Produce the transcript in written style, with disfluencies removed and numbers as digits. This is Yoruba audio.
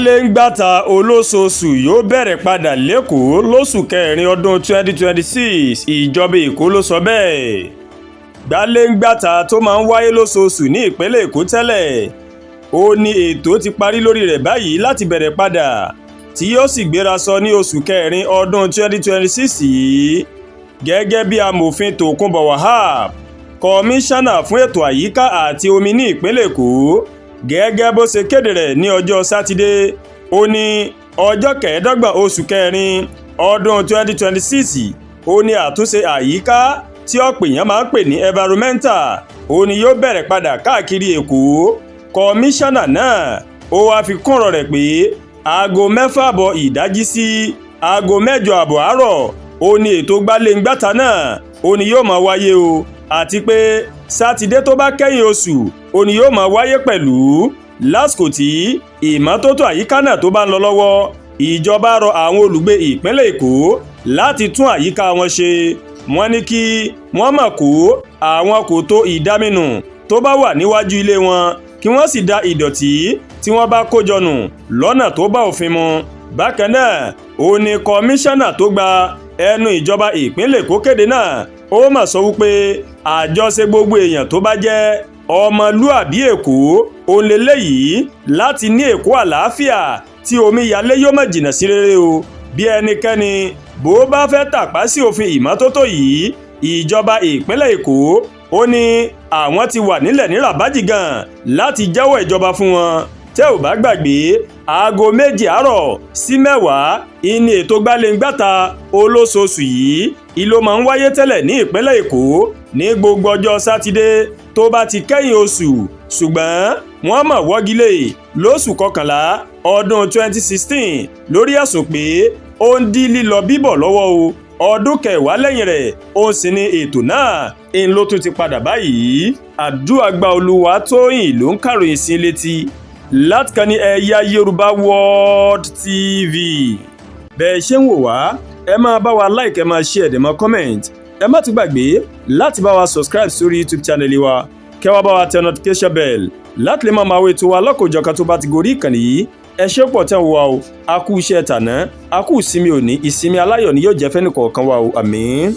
Gbáléǹgbàtà olóṣooṣù yóò bẹ̀rẹ̀ padà lÉkòó lóṣù kẹrin ọdún 2026, ìjọba Èkó ló sọ bẹ́ẹ̀. Gbáléǹgbàtà tó máa ń wáyé lóṣooṣù ní ìpínlẹ̀ Èkó tẹ́lẹ̀, ó ní ètò ti parí lórí rẹ̀ báyìí láti bẹ̀rẹ̀ padà, tí yóò sì gbéra sọ ní oṣù kẹrin ọdún 2026 yìí. Gẹ́gẹ́ bí Amòfin Tòkunbọ̀ Wahab, kọmíṣánná fún ètò àyíká àti omi ní ìpínlẹ̀ Èkó, gẹ́gẹ́ bó ṣe kéde rẹ̀ ní ọjọ́ Sátidé, ó ní ọjọ́ 25 oṣù kẹrin ọdún 2026 ó ní àtúnṣe àyíká tí ọ̀pọ̀ èèyàn máa ń pè ní environmental, ó ní yóò bẹ̀rẹ̀ padà káàkiri Èkó. Kọmíṣánná náà ó wáá fi kún ọ̀rọ̀ rẹ̀ pé aago 6:30 ìdájí sí aago 8:30 àárọ̀ ó ní ètò gbáléǹgbàtà náà ó ní yóò máa wáyé o, àti pé Sátidé tó bá kẹ́yìn oṣù ó ní yóò máa wáyé pẹ̀lú. Lásìkò tí ìmọ́tótó àyíká náà tó bá ń lọ lọ́wọ́, ìjọba rọ àwọn olùgbé ìpínlẹ̀ Èkó láti tún àyíká wọn ṣe. Wọ́n ní kí wọ́n mọ̀ kó àwọn kòtò ìdaminù tó bá wà níwájú ilé wọn, kí wọ́n sì da ìdọ̀tí tí wọ́n bá kó jọ nù lọ́nà tó bá òfin mu. Bákan náà ó ní kọmíṣánná tó gba ẹnu ìjọba ìpínlẹ̀ Èkó kéde náà, ó mà sọ wípé àjọṣe gbogbo èèyàn tó bá jẹ́ ọmọlúàbí Èkó òun lélẹ́yìí láti ní Èkó àlàáfíà tí omi yalé yóò má jìnnà sí rere o. Bí ẹnikẹ́ni bó bá fẹ́ tàpá sí òfin ìmọ́tótó yìí, ìjọba ìpínlẹ̀ Èkó ó ní àwọn ti wà nílẹ̀ ní rabaji gan láti jẹ́wọ́ ìjọba fún wọn. Tẹ́ ò bá gbàgbé, aago 7 àárọ̀ sí 10 ìní ètò gbáléǹgbàtà olóṣooṣù yìí ìlò máa ń wáyé tẹ́lẹ̀ ní ìpínlẹ̀ Èkó ní gbogbo ọjọ́ Sátidé tó bá ti kẹ́yìn oṣù, ṣùgbọ́n wọ́n mọ̀ wọ́gilé lóṣù kọkànlá ọdún 2016 lórí ẹ̀sùn pé ó ń dí lílọ bíbọ̀ lọ́wọ́ o. Ọdún 10 lẹ́yìn rẹ̀ ó sì ní ètò náà ń ló tún ti padà báyìí. Àdúràgbà Olúwatóyìn ló ń kàròyìn sí létí látìkànnì Ẹ̀yà Yorùbá World TV. Bẹ́ẹ̀ ṣe ń wò wá, ẹ máa bá wa like, ẹ máa share, ẹ dẹ̀ máa comment. Ẹ má tún gbàgbé láti bá wa subscribe sórí YouTube channel wa, kẹ́ wá bá wa tẹ notification bell láti lè máa máa wo ètò wa lọ́kọ̀ọ́jọ̀kan tó bá ti gorí ìkànnì yìí. Ẹ ṣé pọ̀ tẹ́ ń wá o. A kú iṣẹ́ tàná, a kú ìsinmi òní. Ìsinmi aláyọ̀ ni yóò jẹ́ fẹ́nìkọ̀ọ̀kan wa o. Àmín.